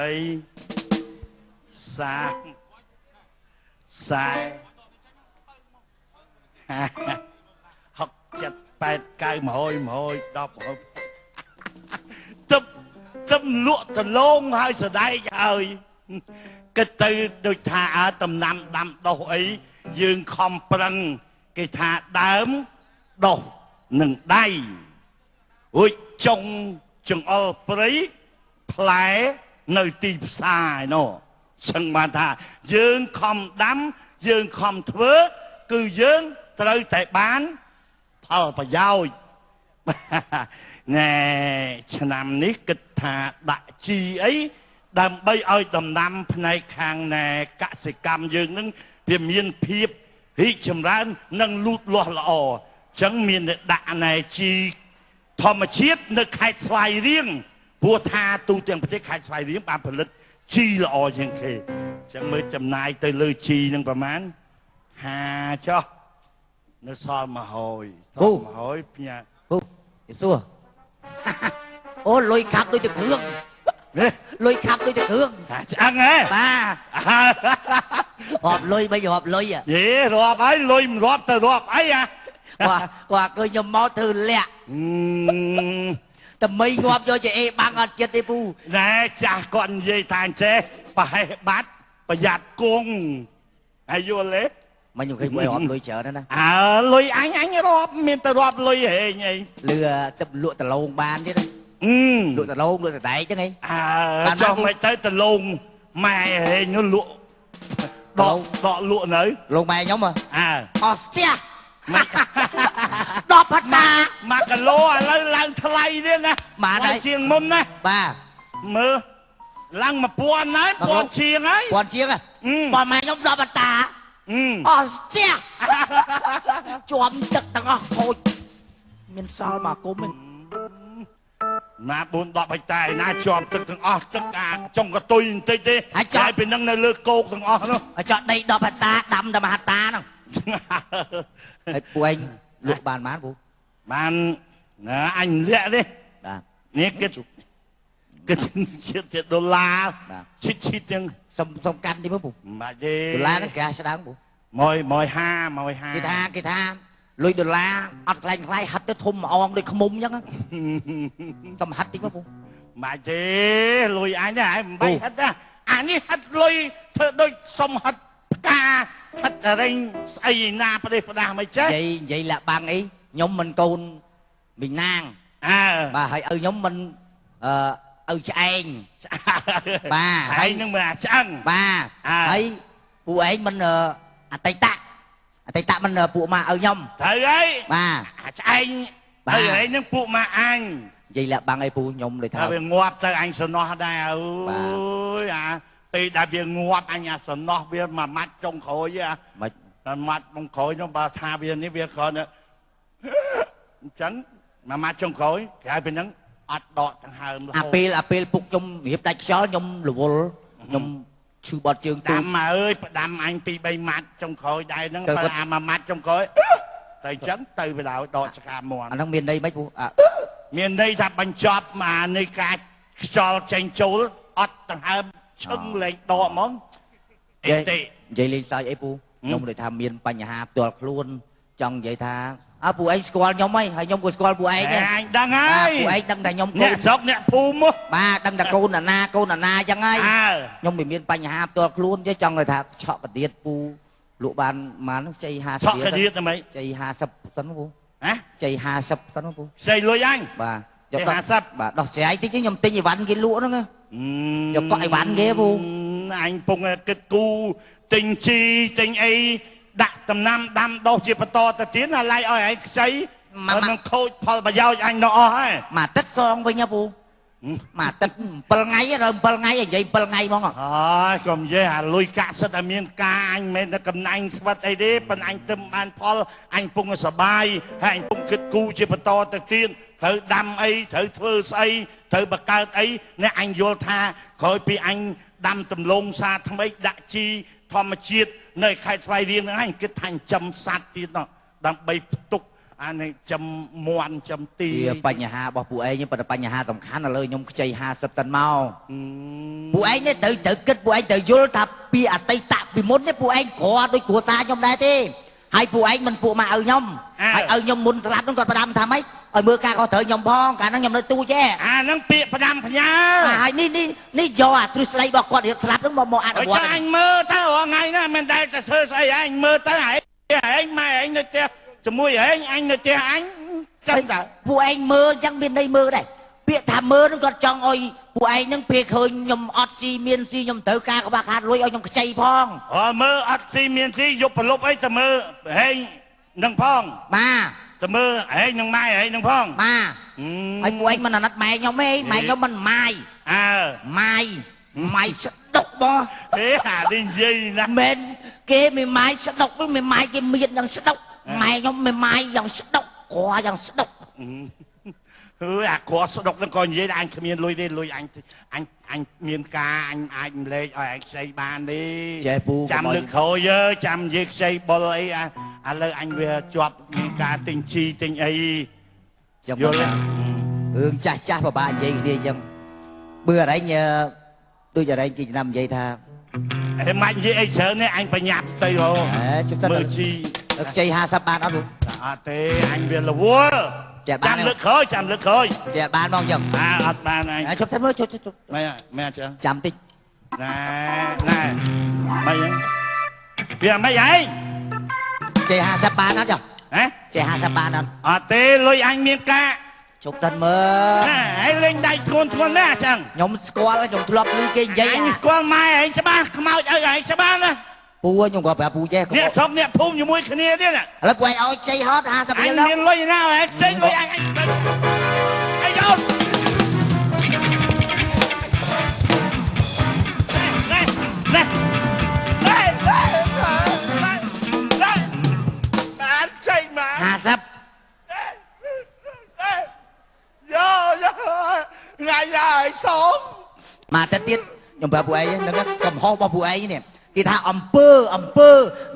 30 40 50 60 70 80 90 100 110 100ទឹកទឹមលក់ដលងហើយសដែកហើយគិតទៅដូចថាអើតំណាំដាំដុះអីយើងខំប្រឹងគេថាដើមដុះនឹងដៃរួចចុងចង្អុលព្រៃផ្លែនៅទីផ្សារឯណោះចឹងបានថាយើងខំដាំយើងខំធ្វើគឺយើងត្រូវតែបានផលប្រយោជន៍ណែឆ្នាំនេះគិតថាដាក់ជីអីដើម្បីឲ្យដំណាំផ្នែកខាងណែកសិកម្មយើងនឹងវាមានភាពរីកចម្រើននិងលូតលាស់ល្អចឹងមានតែដាក់ណែជីធម្មជាតិនៅខេត្តស្វាយរៀងព្រោះថាទូទាំងប្រទេសខេត្តស្វាយរៀងបានផលិតជីល្អជាងគេចឹងមើលចំណាយទៅលើជីនឹងប្រហែល50ចុះនៅសល់100សល់100ផ្ញើពូយសួរអូលុយខាប់ដូចតែគ្រឿងលុយខាប់ដូចតែគ្រឿងថាឆ្អឹងហ៎បាទរាប់លុយមិនរាប់លុយយេរាប់ហើយលុយមិនរាប់ទៅរាប់អីអាគាត់ឃើញខ្ញុំមកធ្វើលាក់តមីងាប់យកជាអេបាំងអត់ចិត្តទេពូណែចាស់គាត់និយាយថាអញ្ចេះប្រហែសបាត់ប្រយ័ត្នគង់ហើយយល់ទេមិនខ្ញុំឃើញមួយរាប់លុយច្រើនណាអើលុយអញរាប់មានតែរាប់លុយហេងអីលឺទឹកលក់ដលងបានទៀតលក់ដលងលក់តដែកចឹងហីអើចុះមិនទៅដលងម៉ែហេងនោះលក់ដកលក់នៅលងម៉ែខ្ញុំហ៎អើអស់ស្ទះ10ហិកតា1គីឡូឥឡូវឡើងថ្លៃទៀតណាបាទជាងមុនណាបាទមើលឡើង1000ហើយ1000ជាងហើយ1000ជាងបើម៉ែខ្ញុំ10ហិកតាអស់ស្ទះជាប់ទឹកទាំងអស់ខូចមានសល់មកគុំឯងណា4 10ហិកតាឯណាជាប់ទឹកទាំងអស់ទឹកអាចុងកតុយបន្តិចទេចាយពីនឹងនៅលើគោកទាំងអស់នោះហើយចောက်ដី10ហិកតាដាំតែ1ហិកតាហ្នឹងហើយពួកឯងលក់បានប៉ុន្មានពូបានណាអញលាក់ទេបាទនេះគិតជាតិដុល្លារឈិតឈិតទាំងសុំកាន់ទីមើលពូមិនបាច់ទេដុល្លារហ្នឹងគេស្ដើងពូ150 150គេថាលុយដុល្លារអត់ខ្លាញ់ខ្លាយហិតទៅធំម្អងដូចខ្មុំអញ្ចឹងសុំហិតតិចមើលពូមិនបាច់ទេលុយអញហ្នឹងមិនបាច់ហិតណាអានេះហិតលុយធ្វើដូចសុំហិតផ្កាហិតរែងស្អីណាប្រទេសផ្ដាស់មិនចេះនិយាយលាក់បាំងអីខ្ញុំមិនកូនមីណាងអើបាទហើយឪខ្ញុំមិនអឺឪឆ្អែងបាទហើយនឹងមិនអាឆ្អឹងបាទហើយពួកឯងមិនអតីតអតីតមិនពួកម៉ាឪខ្ញុំត្រូវហើយបាទអាឆ្អែងហើយឯងនឹងពួកម៉ាអញនិយាយលាក់បាំងអីពូខ្ញុំដូចថាវាងាប់ទៅអញសំណោះដែរអើយអាពេលដែលវាងាប់អញអាសំណោះវាមួយម៉ាត់ចុងក្រោយអាមិនតែម៉ាត់ចុងក្រោយនោះបើថាវានេះវាគ្រាន់តែអញ្ចឹងមួយម៉ាត់ចុងក្រោយក្រៅពីហ្នឹងអត់ដកដង្ហើមរហូតអាពេលពុកខ្ញុំរៀបដាច់ខ្យល់ខ្ញុំរវល់ខ្ញុំឈឺបត់ជើងទូដាំមកអើយផ្ដាំអញ2 3ម៉ាត់ចុងក្រោយដែរហ្នឹងបើអាមួយម៉ាត់ចុងក្រោយតែអញ្ចឹងទៅវាដល់ដកឆ្កាមាន់អាហ្នឹងមានន័យម៉េចពូមានន័យថាបញ្ចប់មកនៃការខ្យល់ចេញចូលអត់ដង្ហើមឈឹងលែងដកហ្មងអីទេនិយាយលេងសើចអីពូខ្ញុំដូចថាមានបញ្ហាផ្ទាល់ខ្លួនចង់និយាយថាអើពួកឯងស្គាល់ខ្ញុំហើយហើយខ្ញុំក៏ស្គាល់ពួកឯងដែរអញដឹងហើយពួកឯងដឹងតែខ្ញុំកូនអ្នកស្រុកអ្នកភូមិបាទដឹងតែកូនអាណាកូនអាណាអញ្ចឹងហើយខ្ញុំមិនមានបញ្ហាផ្ទាល់ខ្លួនទេចង់ឲ្យថាឆក់កដៀតពូលក់បានប៉ុន្មានខ្ចី50ឆក់កដៀតហ្មងខ្ចី50សិនពូហ៎ខ្ចី50សិនពូខ្ចីលុយអញបាទយក50បាទដោះស្រាយតិចខ្ញុំទិញអីវ៉ាន់គេលក់ហ្នឹងយកកក់អីវ៉ាន់គេពូអញពងគិតគូទិញជីទិញអីដាក់ដំណាំដាំដុះជាបន្តទៅទៀតអាឡៃឲ្យឯងខ្ចីនឹងខូចផលប្រយោជន៍អញនៅអស់ហើយមួយអាទិត្យសងវិញហ៎ពូមួយអាទិត្យ7ថ្ងៃដល់7ថ្ងៃនិយាយ7ថ្ងៃហ្មងអើយកុំនិយាយអាលុយកាក់សិតតែមានការអញមិនមែនតែកំណាញ់ស្វិតអីទេប៉ុន្តែអញទឹមបានផលអញពងសបាយហើយអញពងគិតគូជាបន្តទៅទៀតត្រូវដាំអីត្រូវធ្វើស្អីត្រូវបង្កើតអីអ្នកអញយល់ថាក្រោយពីអញដាំដំឡូងសាថ្មីដាក់ជីធម្មជាតិនៅខេត្តស្វាយរៀងហ្នឹងអញគិតថាចិញ្ចឹមសត្វទៀតណោះដើម្បីផ្ទុក អានេះចំមន់ចំទី វាបញ្ហារបស់ពួកឯងប៉ុន្តែបញ្ហាសំខាន់ឥឡូវខ្ញុំខ្ចី50សិនមកពួកឯងនេះត្រូវត្រូវគិតពួកឯងត្រូវយល់ថាពីអតីតពីមុននេះពួកឯងក្រដូចគ្រួសារខ្ញុំដែរទេហើយពួកឯងមិនពួកម៉ាក់ឪខ្ញុំហើយឪខ្ញុំមុនស្លាប់នោះគាត់ផ្ដាំថាម៉េចឲ្យមើលការខុសត្រូវខ្ញុំផងកាលហ្នឹងខ្ញុំនៅទូចទេ អាហ្នឹងពាក្យផ្ដាំផ្ញើ ហើយនេះនេះនេះយកអាទ្រឹស្ដីរបស់គាត់រៀបស្លាប់ហ្នឹងមកមកអនុវត្ត អញមើលទៅរាល់ថ្ងៃណាមិនដែលតែធ្វើស្អីអញមើលទៅឯងម៉ែឯងនៅផ្ទះជាមួយឯងអញនៅផ្ទះអញចឹងតើ ពួកឯងមើលអញ្ចឹងមានន័យមើលដែរពាក្យថាមើលហ្នឹងគាត់ចង់ឲ្យពួកឯងហ្នឹងពេលឃើញខ្ញុំអត់ស៊ីមានស៊ីខ្ញុំត្រូវការខ្វះខាតលុយឲ្យខ្ញុំខ្ចីផង អើមើលអត់ស៊ីមានស៊ីយកប្រលប់អីទៅមើលហេងនឹងផង បាទ ទៅមើលហេងនឹងម៉ែហេងនឹងផង បាទហើយពួកឯងមិនអាណិតម៉ែខ្ញុំទេម៉ែខ្ញុំមិនម៉ាយ អើម៉ាយម៉ាយស្ដុកបង ហេអានេះនិយាយណា មែនគេមិនម៉ាយស្ដុកមិនម៉ាយគេមានយ៉ាងស្ដុកម៉ែខ្ញុំមិនម៉ាយយ៉ាងស្ដុកក្រយ៉ាងស្ដុក អើអាក្រស្ដុកហ្នឹងក៏និយាយថាអញគ្មានលុយទេលុយអញអញអញមានការអញអាចលេខឲ្យឯងខ្ចីបានទេ ចេះពូ ចាំលើកក្រោយចាំនិយាយខ្ចីបុលអីឥឡូវអញវាជាប់មានការទិញជីទិញអី ចាំយល់រឿងចាស់ចាស់ពិបាកនិយាយគ្នាអញ្ចឹងបើអរែងដូចអរែងគេចំណាំនិយាយថា ហេម៉ាច់និយាយអីច្រើននេះអញបញ្ញាប់ទៅហ៎មើលជី ខ្ចី50បានអត់ពូ អត់ទេអញវារវល់ចាំលើកក្រោយចាំលើកក្រោយ ចេះបានមកចឹង អាអត់បានអញ ជប់តែមើលជប់ជប់ ម៉ែម៉ែចឹង ចាំតិច ណែណែម៉េចហ្នឹងវាម៉េចហី ចេះ50បានអត់ចុះ ហ៎ ចេះ50បានអត់ អត់ទេលុយអញមានកា ជប់សិនមើល ណែហើយលេងដៃធ្ងន់ធ្ងន់ណាស់ចឹង ខ្ញុំស្គាល់ខ្ញុំធ្លាប់ឮគេនិយាយ អញស្គាល់ម៉ែឯងច្បាស់ខ្មោចឪឯងច្បាស់ណា ពូខ្ញុំក៏ប្រាប់ពូចេះ អ្នកស្រុកអ្នកភូមិជាមួយគ្នាទៀត ឥឡូវពូឯងឲ្យជ័យហត់50រៀល អញមានលុយណាឯងចេញលុយអញអញអីយោណែណែណែណែណែបានចេញមក 50 យោយោថ្ងៃណាឲ្យសុំ មកទៅទៀតខ្ញុំប្រាប់ពូឯងហ្នឹងកំហុសរបស់ពូឯងនេះគេថាអំពើអំពើ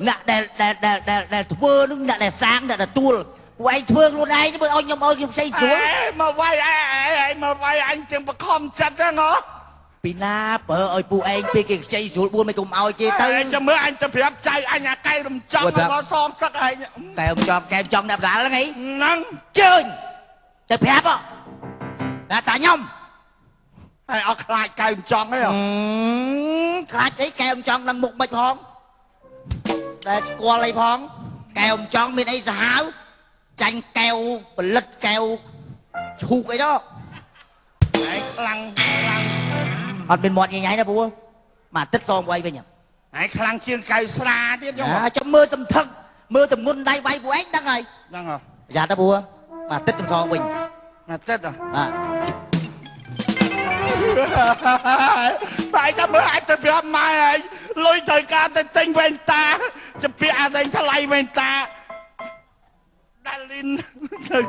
អ្នកដែលដែលដែលដែលធ្វើនឹងអ្នកដែលសាងអ្នកដែលទួលពួកឯងធ្វើខ្លួនឯងមើលឲ្យខ្ញុំឲ្យខ្ញុំផ្សេងស្រួល មកវាយឯងមកវាយអញទាំងបខំចិត្តហ្នឹងហ៎ ពីណាបើឲ្យពួកឯងពេលគេខ្ចីស្រួលបួនមិនកុំឲ្យគេទៅ ចាំមើលអញទៅប្រាប់ចៅអញអាកែរំចង់មកសងសឹកឯង កែរំចង់កែរំចង់អ្នកដាល់ហ្នឹងអី ហ្នឹង ជើញទៅប្រាប់តែតាខ្ញុំ ហើយអត់ខ្លាចកែមចង់ទេ ខ្លាចអីកែមចង់នឹងមុខមិនផងតែស្គាល់អីផងកែមចង់មានអីសាហាវចាញ់កែវផលិតកែវឈូកអីដល់ ឯងខ្លាំងខ្លាំង អត់មានមាត់ញ៉ៃញ៉ៃណាពូមួយអាទិត្យសងវាយវិញ ឯងខ្លាំងជាងកែវស្រាទៀតយក ចាំមើលទំថឹកមើលទំងន់ដៃវាយពួកឯងដឹងហើយ ដឹងហ៎ ប្រយ័ត្នណាពូមួយអាទិត្យខ្ញុំសងវិញ មួយអាទិត្យហ៎ បាទ បែរតែមើលអាចទៅប្រាប់ម៉ែឯងលុយត្រូវការទៅទិញវ៉ែនតាចំពាក់អាតែថ្លៃវ៉ែនតាដាលីនទៅ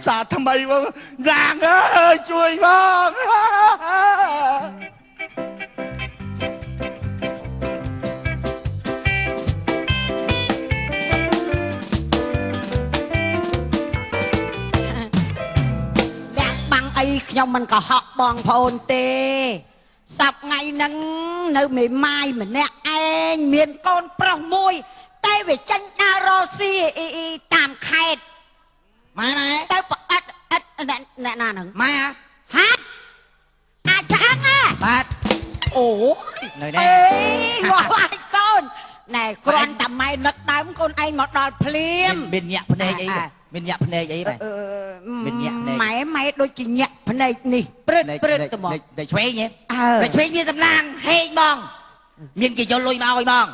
សាថ្មីបងយ៉ាងអើយជួយបង អីខ្ញុំមិនកុហកបងប្អូនទេសប្ថ្ងៃហ្នឹងនៅមេម៉ាយម្នាក់ឯងមានកូនប្រុសមួយតែវាចេញដើររកស៊ីតាមខេត្ត ម៉ែម៉ែ ទៅប្រអិតអិតអ្នកណាហ្នឹង ម៉ែ ហាអាចឆ្អឹងណា បាទ អូ នៅនេះ អេមកហើយកូនណែគ្រាន់តែម៉ែនឹកដើមកូនឯងមកដល់ភ្លាម មានញាក់ភ្នែកអីមានញាក់ភ្នែកអីម៉ែមានញាក់ភ្នែក ម៉ែម៉ែដូចជាញាក់ភ្នែកនេះព្រឹតព្រឹតទៅមក តែឆ្វេងហ៎តែឆ្វេងមានសំណាងហេងហ្មងមានគេយកលុយមកឲ្យហ្មង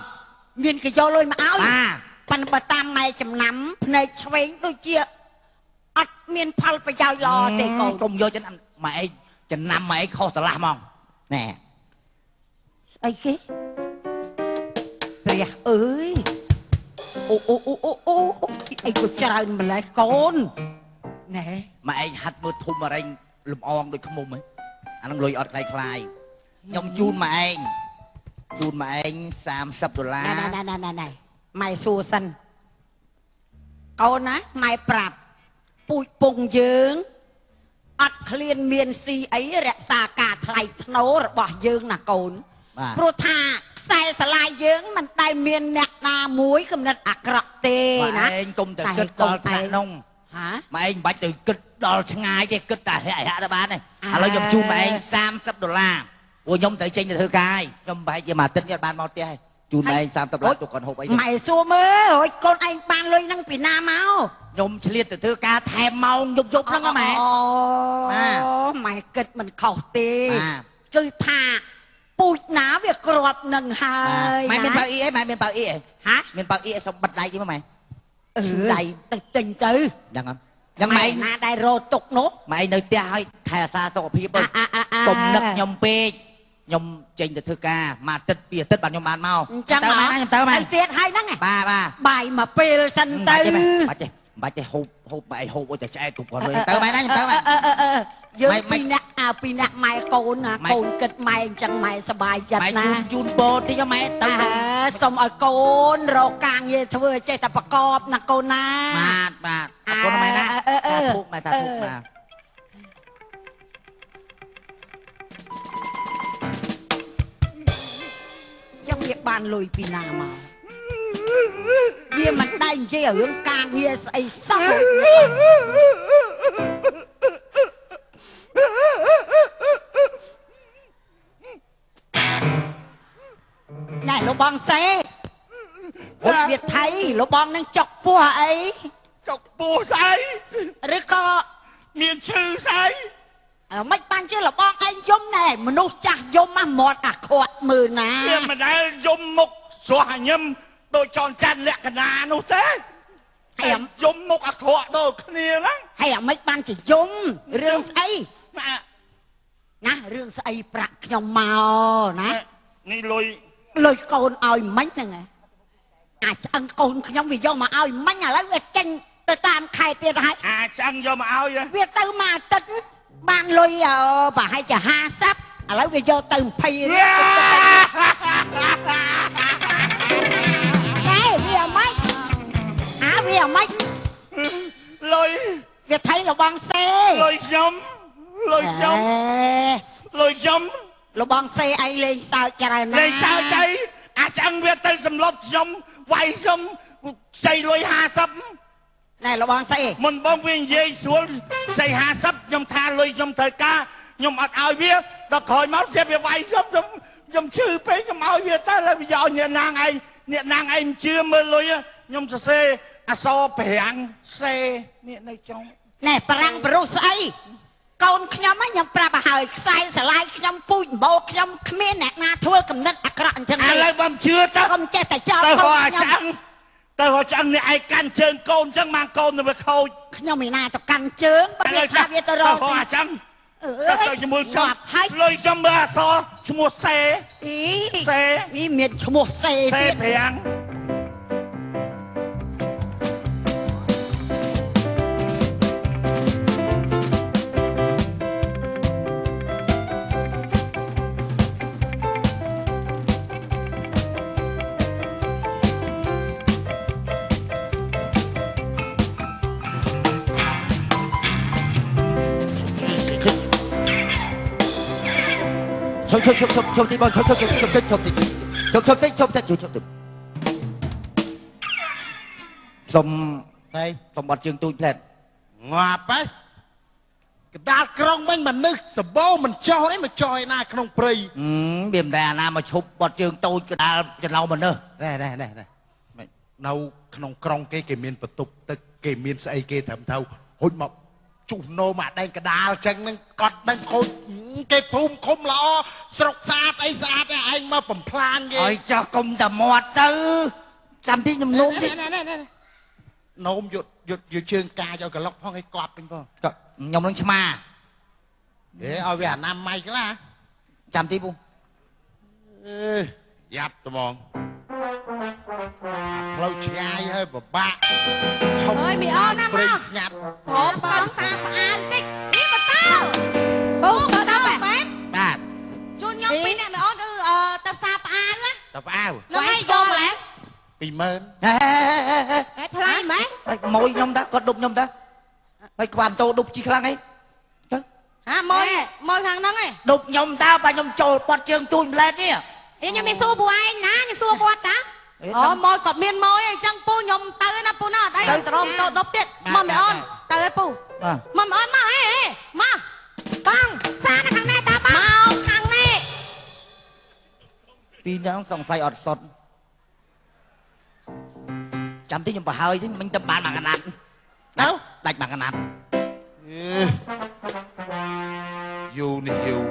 មានគេយកលុយមកឲ្យ បាទ ប៉ិនបើតាមម៉ែចំណាំភ្នែកឆ្វេងដូចជាអត់មានផលប្រយោជន៍ល្អទេកូន កុំយកចំណាំម៉ែឯងចំណាំម៉ែឯងខុសស្រឡះហ្មងណែ ស្អីគេព្រះអើយអូអូអូអូអូអីក៏ច្រើនម្លេះកូនណែ ម៉ែឯងហាត់មើលធំអរែងលំអងដូចខ្មុំហ៎អានឹងលុយអត់ខ្លាយខ្លាយខ្ញុំជូនម៉ែឯងជូនម៉ែឯង30ដុល្លារ ណែណែណែណែម៉ែសួរសិន កូនណាម៉ែប្រាប់ពូជពងយើងអត់ឃ្លានមានស៊ីអីរក្សាការថ្លៃថ្នូររបស់យើងណាកូនព្រោះថាខ្សែស្រឡាយយើងមិនដែលមានអ្នកណាមួយគំនិតអាក្រក់ទេណាឯងកុំតែគិតដល់ថ្នាក់នោះហាម៉ែឯងមិនបាច់ទៅគិតដល់ឆ្ងាយទេគិតតែហៈទៅបានទេឥឡូវខ្ញុំជូនម៉ែឯង30ដុល្លារព្រោះខ្ញុំត្រូវចេញទៅធ្វើការហើយខ្ញុំប្រហែលជាមួយអាទិត្យនេះអត់បានមកផ្ទះហើយជូនម៉ែឯង30ដុល្លារទុកគាត់ហូបអីម៉ែសួរមើលរួចកូនឯងបានលុយហ្នឹងពីណាមកខ្ញុំឆ្លៀតទៅធ្វើការថែមម៉ោងយប់យប់ហ្នឹងម៉ែអូម៉ែគិតមិនខុសទេគឺថាពូជណាវាក្របនឹងហើយម៉ែមានប៉ៅអ៊ីអីម៉ែមានប៉ៅអ៊ីអីហាមានប៉ៅអ៊ីសុំបិទដៃទីមកម៉ែដៃទៅទិញទៅដឹងអត់យ៉ាងម៉ែណាដែលរទុកនោះម៉ែនៅផ្ទះហើយថែអាសាសុខភាពកុំនឹកខ្ញុំពេកខ្ញុំចេញទៅធ្វើការមួយអាទិត្យពីរអាទិត្យបាទខ្ញុំបានមកអញ្ចឹងទៅម៉ែខ្ញុំទៅម៉ែទៀតហើយហ្នឹងបាទបាទបាយមកពេលសិនទៅបាច់ទេបាច់ទេហូបហូបម៉ែហូបអុយតែឆ្អែតគ្រប់គាត់វិញទៅម៉ែណាខ្ញុំទៅម៉ែយើងពីរអ្នកអើពីរអ្នកម៉ែកូនណាកូនគិតម៉ែអញ្ចឹងម៉ែសบายចិត្តណាជូនពោតិចម៉ែទៅសូមឲ្យកូនរកការងារធ្វើចេះតែប្រកបណាកូនណាបាទបាទអរគុណម៉ែណាសាធុម៉ែសាធុបាទចឹងវាបានលុយពីណាមកវាមិនដែរនិយាយរឿងការងារស្អីសោះណែលោកបងសេអូវាថៃលោកបងនឹងចុកពោះអីចុកពោះស្អីឬក៏មានឈឺស្អីមិនបានជាលោកបងឯងយំណែមនុស្សចាស់យំមកមាត់អាក្រក់មើលណាវាមិនដែលយំមុខស្រស់ញឹមដូចចនច័ន្ទលក្ខណានោះទេហើយយំមុខអាក្រក់ដូចគ្នាហ្នឹងហើយអាមិនបានជាយំរឿងស្អីណារឿងស្អីប្រាក់ខ្ញុំមកណានេះលុយលុយកូនឲ្យមិញហ្នឹងអាចឆ្អឹងកូនខ្ញុំវាយកមកឲ្យមិញឥឡូវវាចេញទៅតាមខែទៀតហើយអាចឆ្អឹងយកមកឲ្យវាទៅមួយអាទិត្យបានលុយប្រហែលជា50ឥឡូវវាយកទៅ20រៀលតែវាមិនអាវាមិនលុយវាថៃលបងសេលុយខ្ញុំលុយខ្ញុំលុយខ្ញុំលបងសេឯងលេងសើចច្រើនណាស់លេងសើចអីអាចឆ្អឹងវាទៅសម្លុតខ្ញុំវាយខ្ញុំខ្ចីលុយ50ណែលបងសេមុនបងវានិយាយស្រួលខ្ចី50ខ្ញុំថាលុយខ្ញុំត្រូវការខ្ញុំអត់ឲ្យវាដល់ក្រោយមកជាវាវាយខ្ញុំខ្ញុំឈឺពេកខ្ញុំឲ្យវាទៅហើយវាយកអ្នកណាងឯងអ្នកណាងឯងមិនជឿមើលលុយខ្ញុំសរសេរអក្សរប្រាំងសេនេះនៅចុងណែប្រាំងប្រុសស្អីកូនខ្ញុំខ្ញុំប្រាប់ឲ្យហើយខ្សែស្រឡាយខ្ញុំពូជម្បោខ្ញុំគ្មានអ្នកណាធ្វើកំណត់អាក្រក់អញ្ចឹងទេឥឡូវបើមិនជឿទៅកុំចេះតែចោលកូនខ្ញុំទៅរកឆ្អឹងអ្នកឯងកាន់ជើងកូនអញ្ចឹងបានកូនទៅវាខូចខ្ញុំឯណាទៅកាន់ជើងបើវាថាវាទៅរកឆ្អឹងទៅជាមួយខ្ញុំលុយខ្ញុំមើលអក្សរឈ្មោះសេអីសេនេះមានឈ្មោះសេទៀតសេប្រាំង ឈប់ឈប់ឈប់ឈប់តិចបងឈប់ឈប់ឈប់ឈប់ឈប់តិចឈប់ឈប់តិចឈប់តិចឈប់តិចសុំហើយសុំបត់ជើងទូចផ្លែតងាប់ហ៎កដាលក្រុងវិញមនុស្សសបោមិនចោះទេមកចោះឯណាក្នុងព្រៃវាមិនដែលអាណាមកឈប់បត់ជើងតូចកដាលចំណោមមនុស្សណែណែណែនៅក្នុងក្រុងគេគេមានបន្ទប់ទឹកគេមានស្អីគេត្រឹមត្រូវហុចមកជុះនោមកដែងកដាលចឹងនឹងកត់នឹងខូចគេភូមិឃុំល្អស្រុកស្អាតអីស្អាតឯងមកបំផ្លាញគេឲ្យចោះកុំតែមាត់ទៅចាំតិចខ្ញុំនោមតិចនោមយកយកជើងកាយកក្លុកផងឲ្យកប់វិញផងខ្ញុំនឹងឆ្មាហេឲ្យវាអាណាម័យខ្លះចាំតិចពូអេយ៉ាប់ត្មងផ្លូវឆ្ងាយហើយពិបាកឈប់ អើយមីអូនណាមក ព្រៃស្ងាត់ ព្រមបងសាផ្អានតិចនេះបតោពូបតោបែប បាទ ជូនខ្ញុំពីរអ្នកមីអូនទៅទៅផ្សារផ្អាវណា ទៅផ្អាវ ហ្នឹងហើយយកម្ល៉េះ 20000 ហេ ហេថ្លៃម៉េច ម៉ួយខ្ញុំតាគាត់ដប់ខ្ញុំតាហើយខ្វាន់តោដប់ជីខ្លាំងអីទៅ ហាម៉ួយម៉ួយខាងហ្នឹងឯង ដប់ខ្ញុំតាបើខ្ញុំចូលប៉ត់ជើងទូចម្លែតនេះ ខ្ញុំមានសួរពួកឯងណាខ្ញុំសួរគាត់តាអូម៉ួយគាត់មានម៉ួយអញ្ចឹងពូខ្ញុំទៅណាពូណាអត់អីទៅរមតោដប់ទៀតមកមីអូនទៅឯពូមកមីអូនមកហេហេមកបងសានៅខាងនេះតាបងមកខាងនេះពីរនាក់សង្ស័យអត់សុតចាំតិចខ្ញុំប្រហើយទេមិញទៅបានមួយកណាត់ទៅដាច់មួយកណាត់យូរនេះយូរ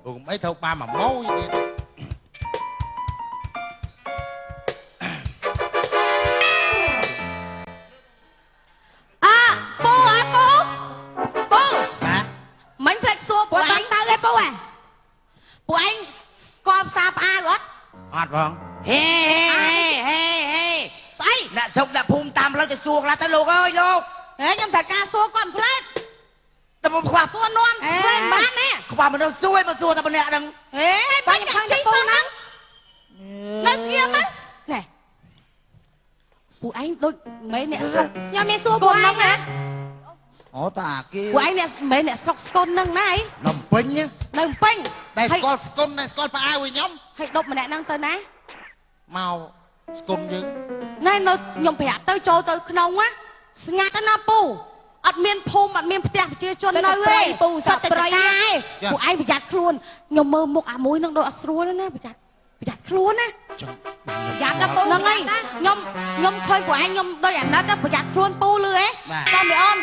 ព្រោះកុំអីត្រូវបានមួយម៉ួយទៀតអើពូអើពូពូបាទមិញផ្លេចសួរពួកឯងទៅឯពូឯងពួកឯងស្គាល់ផ្សារផ្អាវអត់អត់បងហេហេហេហេស្អីអ្នកស្រុកអ្នកភូមិតាមផ្លូវទៅសួរខ្លះទៅលោកអើយលោកហេខ្ញុំត្រូវការសួរគាត់ផ្លែតតែមកខ្វះសួរនាំផ្លែតបានទេខ្វះមនុស្សសួរមកសួរតែម្នាក់ហ្នឹងហេបាញ់ខ្ញុំជីសួរហ្នឹងនៅស្ងៀមហ្នឹងណែពួកឯងដូចមិនអ្នកស្រុកខ្ញុំមានសួរពួកឯងណាអូតាគេពួកឯងអ្នកមិនអ្នកស្រុកស្គនហ្នឹងណាអី នៅពេញនៅពេញតែស្គាល់ស្គនតែស្គាល់ផ្អៅឯខ្ញុំហើយដប់ម្នាក់ហ្នឹងទៅណាមកស្គនយើងណែនៅខ្ញុំប្រាប់ទៅចូលទៅក្នុងណាស្ងាត់ណាពូអត់មានភូមិអត់មានផ្ទះប្រជាជននៅទេពូសត្វតែព្រៃពួកឯងប្រយ័ត្នខ្លួនខ្ញុំមើលមុខអាមួយនឹងដូចអត់ស្រួលណាប្រយ័ត្នប្រយ័ត្នខ្លួនណាប្រយ័ត្នណាពូហ្នឹងហើយខ្ញុំឃើញពួកឯងខ្ញុំដូចអាណិតណាប្រយ័ត្នខ្លួនពូលឺហ៎តើមីអូន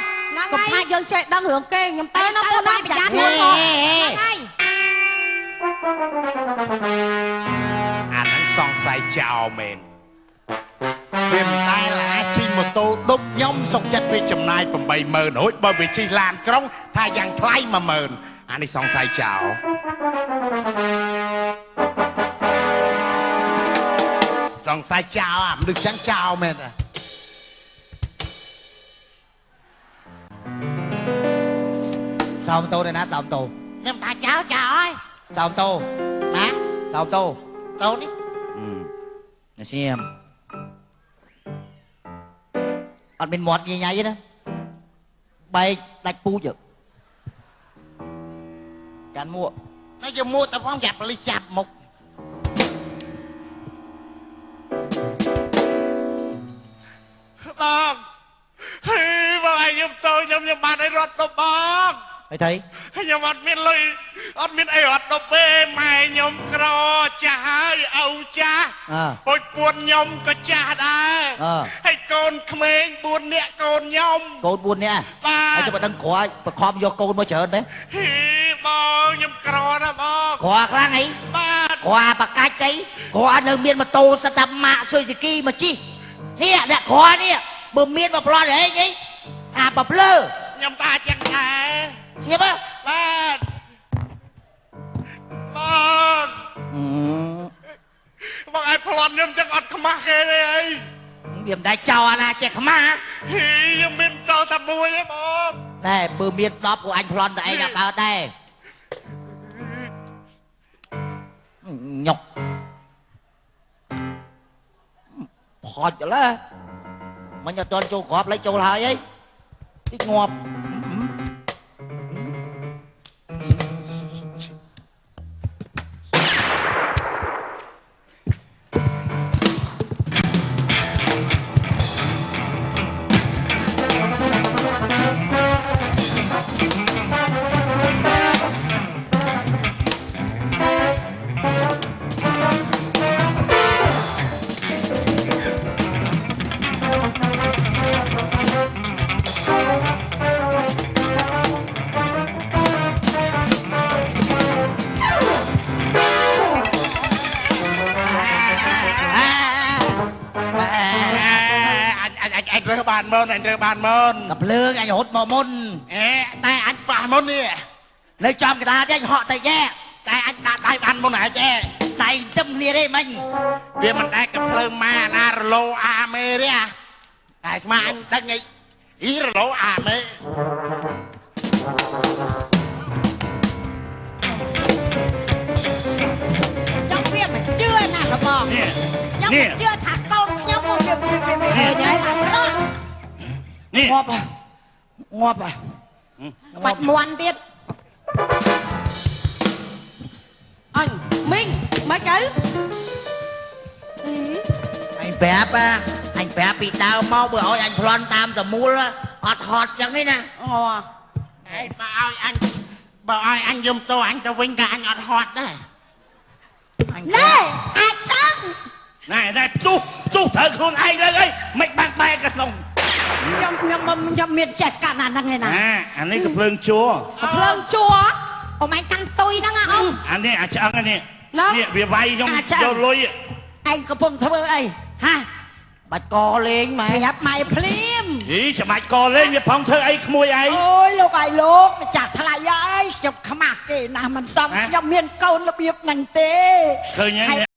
កុំថាយើងចេះដឹងរឿងគេខ្ញុំទៅណាពូណាប្រយ័ត្នខ្លួនហ្នឹងហើយអាហ្នឹងសង្ស័យចោលមែន វាមិនដែលអាចជិះម៉ូតូដប់ខ្ញុំសុកចិត្តវាចំណាយ80000រួចបើវាជិះឡានក្រុងថាយ៉ាងថ្លៃ10000អានេះសង្ស័យចោលសង្ស័យចោលអាមនុស្សចឹងចោលមែន សោមតោទៅណាសោមតោខ្ញុំថាចោលចោលហើយសោមតោណាសោមតោតោនេះនេះសៀមអត់មានមាត់ញញ៉ៃទេណាបែកដាច់ពូជកាន់មួកតែយកមួកទៅផងចាប់ប៉ូលីសចាប់មុខបងហេបងឯងខ្ញុំទៅខ្ញុំបានឲ្យរត់ទៅបងអីថៃខ្ញុំអត់មានលុយអត់មានអីរត់ទៅទេម៉ែខ្ញុំក្រចាស់ហើយឪចាស់ហុចពួនខ្ញុំក៏ចាស់ដែរហើយកូនក្មេង4នាក់កូនខ្ញុំកូន4នាក់បាទហើយចាំដឹងក្របខំយកកូនមកច្រើនទេហេបងខ្ញុំក្រណាស់បងក្រខ្លាំងអីបាទក្របកាច់អីក្រនៅមានម៉ូតូសតាម៉ាក់ស៊ុយស៊ូគីមកជិះនេះអ្នកក្រនេះបើមានមកប្លន់អីអីអាបភ្លើខ្ញុំតាចឹងដែរស្ងៀមបាទបងបងឲ្យប្លន់ខ្ញុំចឹងអត់ខ្មាស់គេទេអីវាមិនដែរចោលអាណាចេះខ្មាស់ហីខ្ញុំមានចោលតែមួយទេបងតែបើមាន10ក៏អញប្លន់តែឯងអត់កើតដែរញុកផុចឡើមិញអត់ទាន់ចូលក្របលេចចូលហើយអីតិចងាប់ រើសបានមុនអញរើសបានមុន កាភ្លើងអញរត់មកមុន អេតែអញប៉ះមុននេះ នៅចំកដាទេអញហក់តែយ៉ែ តែអញដាក់ដៃបានមុនហែកឯ ដៃទឹមគ្នាទេមិញ វាមិនដែរកាភ្លើងម៉ាណារលោអាមេទេតែស្មាអញដឹងអីអ៊ីរលោអាមេ ខ្ញុំវាមិនជឿណាលបងខ្ញុំមិនជឿថាកូនខ្ញុំ នេះ ងាប់ហ៎ងាប់ហ៎ បាច់មន់ទៀត អញមីងមិនទៅ អញប្រាប់ហ៎អញប្រាប់ពីដើមមកបើឲ្យអញប្លន់តាមតមូលហ៎អត់ហត់ចឹងទេណា អូ ឯងបើឲ្យអញបើឲ្យអញយំតោអញទៅវិញក៏អញអត់ហត់ដែរ អញ ណែអាចចង់ ណែណែផ្ទុះផ្ទុះត្រូវខ្លួនឯងលើអីមិនបានបែកក្នុង ខ្ញុំខ្ញុំខ្ញុំមានចេះកាន់អាហ្នឹងឯណា អាអានេះកំភ្លើងជួរ កំភ្លើងជួរ អ៊ំឯងកាន់ផ្ទុយហ្នឹងអ៊ំ អានេះអាឆ្អឹងអានេះ ណា នេះវាវាយខ្ញុំយកលុយ ឯងកំពុងធ្វើអីហា បាច់កលេងម៉ែ ប្រាប់ម៉ែភ្លាម យីច្បាច់កលេងវាផងធ្វើអីក្មួយឯង អូយលោកឯងលោកម្ចាស់ថ្លៃអើយខ្ញុំខ្មាស់គេណាស់មិនសម ហ៎ ខ្ញុំមានកូនរបៀបហ្នឹងទេ ឃើញហើយ